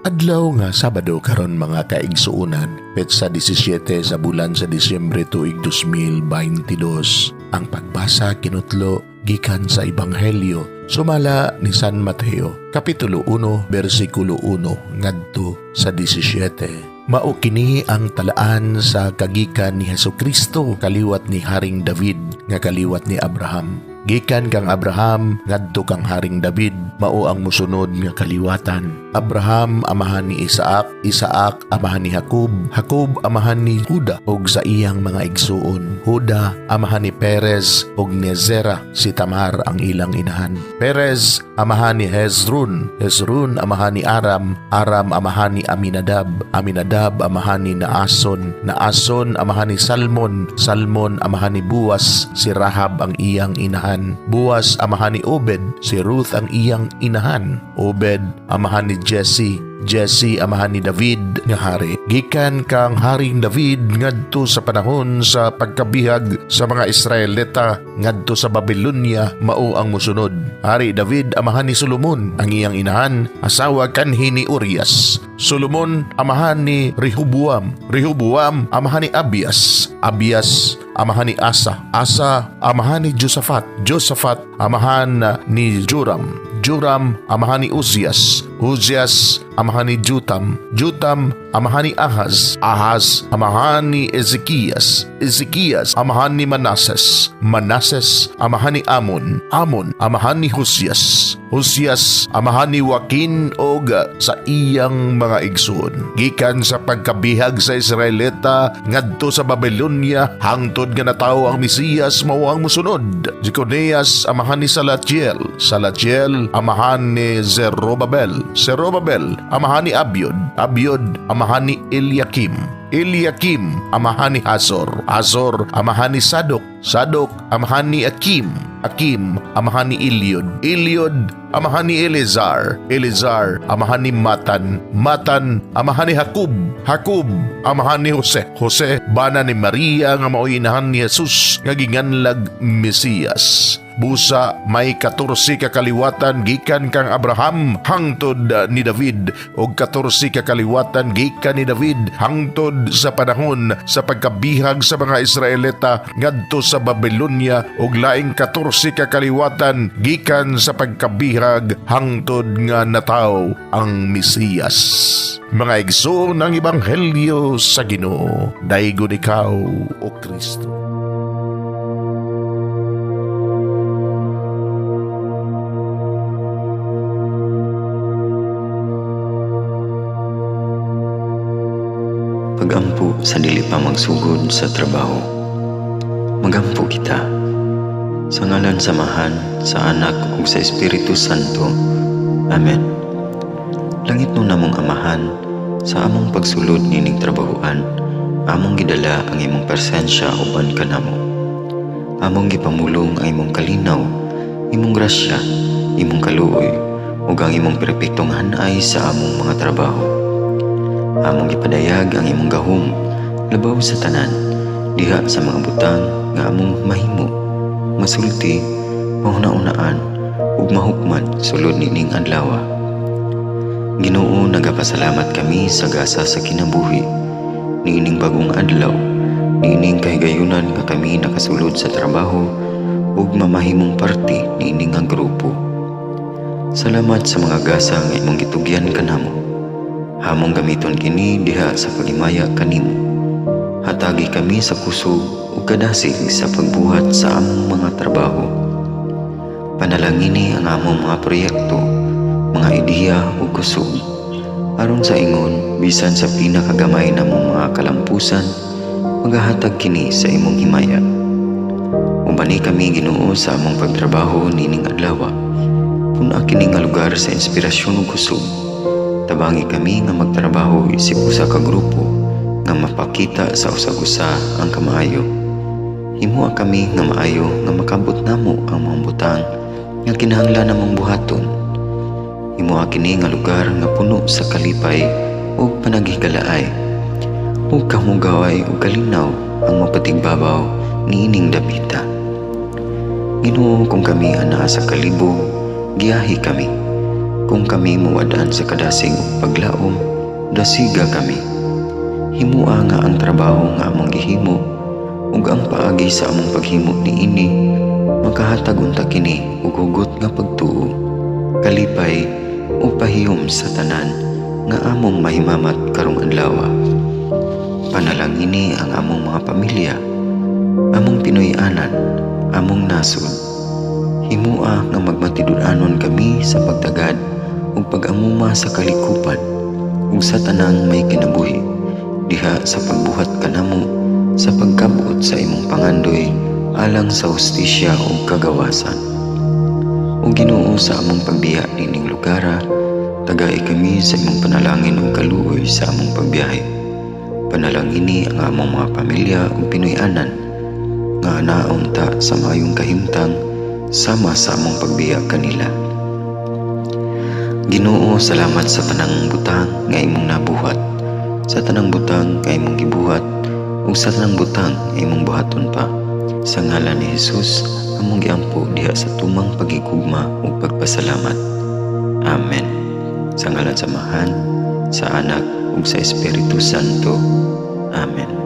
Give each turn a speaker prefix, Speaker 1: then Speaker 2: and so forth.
Speaker 1: Adlaw nga Sabado karon, mga kaigsuonan, petsa 17 sa bulan sa Disyembre, tuig 2022. Ang pagbasa kinutlo gikan sa Ebanghelyo sumala ni San Mateo, Kapitulo 1, bersikulo 1 ngadto sa 17. Mao kini ang talaan sa kagikan ni Hesukristo, kaliwat ni Haring David nga kaliwat ni Abraham. Gikan kang Abraham ngadto kang Haring David, mao ang musunod nga kaliwatan. Abraham amahan ni Isaac, Isaac amahan ni Jacob, Jacob amahan ni Juda ug sa iyang mga igsuon. Juda amahan ni Perez ug ni Zerah, si Tamar ang ilang inahan. Perez amahan ni Hezron, Hezron amahan ni Aram, Aram amahan ni Aminadab, Aminadab amahan ni Naason, Naason amahan ni Salmon, Salmon amahan ni Boaz, si Rahab ang iyang inahan. Boaz amahan ni Obed, si Ruth ang iyang inahan. Obed amahan ni Jesse, Jesse amahan ni David nga hari. Gikan kang Haring David ngadto sa panahon sa pagkabihag sa mga Israelita ngadto sa Babylonia, mao ang musunod. Hari David amahan ni Solomon, ang iyang inahan asawa kanhi ni Urias. Solomon amahan ni Rehoboam, Rehoboam amahan ni Abias, Abias amahan ni Asa, Asa amahan ni Josaphat, Josaphat amahan ni Joram, Joram amahan ni Uzias, Uzias amahan ni Jotam, Jotam amahan ni Ahaz, Ahaz amahan ni Ezekias, Ezekias amahan ni Manases, Manases amahan ni Amon, Amon amahan ni Josias, Josias amahan ni Joaquin og sa iyang mga igsoon. Gikan sa pagkabihag sa Israelita ngadto sa Babylonia hangtod nga natawo ang Mesiyas, mao ang musunod. Jeconias amahan ni Salatiel, Salatiel amahan ni Zerubabel, Zerubabel amahan ni Abiud, Abiud amahan ni Eliakim, Eliakim amahan ni Azor, Azor amahan ni Sadok, Sadok amahan ni Akim, Akim amahan ni Eliud, Eliud amahan ni Eleazar, Eleazar amahan ni Matan, Matan amahan ni Jacob, Jacob amahan ni Jose, Jose bana ni Maria nga mao'y inahan ni Jesus nga ginganlag Mesiyas. Busa may 14 ka kaliwatan gikan kang Abraham hangtod ni David ug 14 ka kaliwatan gikan ni David hangtod sa panahon sa pagkabihag sa mga Israelita ngadto sa Babylonia ug laing 14 ka kaliwatan gikan sa pagkabihag hangtod nga nataw ang Mesiyas. Mga igsoon, ang ebanghelyo sa Ginoo. Daygon ikaw, o Kristo.
Speaker 2: Pagampo sa dili pa magsugod sa trabaho. Magampo kita. Sa ngalan sa Amahan, sa Anak ug sa Espiritu Santo. Amen. Langitnon namong Amahan, sa among pagsulod nining trabahoan, among gidala ang imong presensya uban kanamo. Among gipamulong ang imong kalinaw, imong grasya, imong kaluoy, ug ang imong perpektong hanay sa among mga trabaho. Among gipadayag ang imong gahom labaw sa tanan diha sa mga butang nga among mahimo, masulti, mahuna-unaan ug mahukman sulod nining adlaw. Ginoo, nagapasalamat kami sa gasa sa kinabuhi niining bagong adlaw, niining kahigayunan nga kami nakasulod sa trabaho ug mamahimong parte niini nga grupo. Salamat sa mga gasa nga imong gitugyan kanamo. Among gamiton kini diha sa paghimaya kanimo. Hatagi kami sa kusog ug kadasig sa pagbuhat sa among mga trabaho. Panalangini ang among mga proyekto, mga ideya ug kusog. Aron sa ingon, bisan sa pinakagamay namong mga kalampusan, magahatag kini sa imong himaya. Ubani kami, Ginoo, sa among pagtrabaho nining adlaw. Pun-a kini nga lugar sa inspirasyon ug kusog. Tabangi kami nga magtrabaho isip usa ka grupo nga mapakita sa usag-usa ang kamaayo. Himoa kami nga maayo nga makabot namo ang mga butang nga kinahanglan namong buhaton. Himoa kini nga lugar nga puno sa kalipay ug panaghigalaay. Ug kahugaway ug kalinaw ang mapatigbabaw niining dapita. Ginoo, kung kami anaa sa kalibog, giyahi kami. Kung kami muwad-an sa kadasig ug paglaom, dasiga kami. Himua nga ang trabaho nga among gihimo ug ang paagi sa among paghimo niini makahatag unta kini og hugot nga pagtuo, kalipay ug pahiyom sa tanan nga among mahimamat karong adlaw. Panalangini ang among mga pamilya, among Pinoy-anan, among nasod. Himua nga magmatinud-anon kami sa pagtagad ug pag-amuma sa kalikupan ug sa tanang may kinabuhi diha sa pagbuhat kanamo sa pagkabot sa imong pangandoy alang sa hustisya ug kagawasan. O Ginoo, sa among pagbiya niining lugara, tagai kami sa imong panalangin ug kaluoy sa among pagbiyahe. Panalangini ang among mga pamilya ug Pinoy-anan nga naa unta sa maayong kahimtang sama sa among pagbiya kanila. Ginoo, salamat sa tanang butang nga imong nabuhat, sa tanang butang nga imong gibuhat, ug sa tanang butang nga imong buhaton pa. Sa ngalan ni Jesus, among giampo diha sa tumang pagigugma ug pagpasalamat. Amen. Sa ngalan sa Amahan, sa Anak ug sa Espiritu Santo. Amen.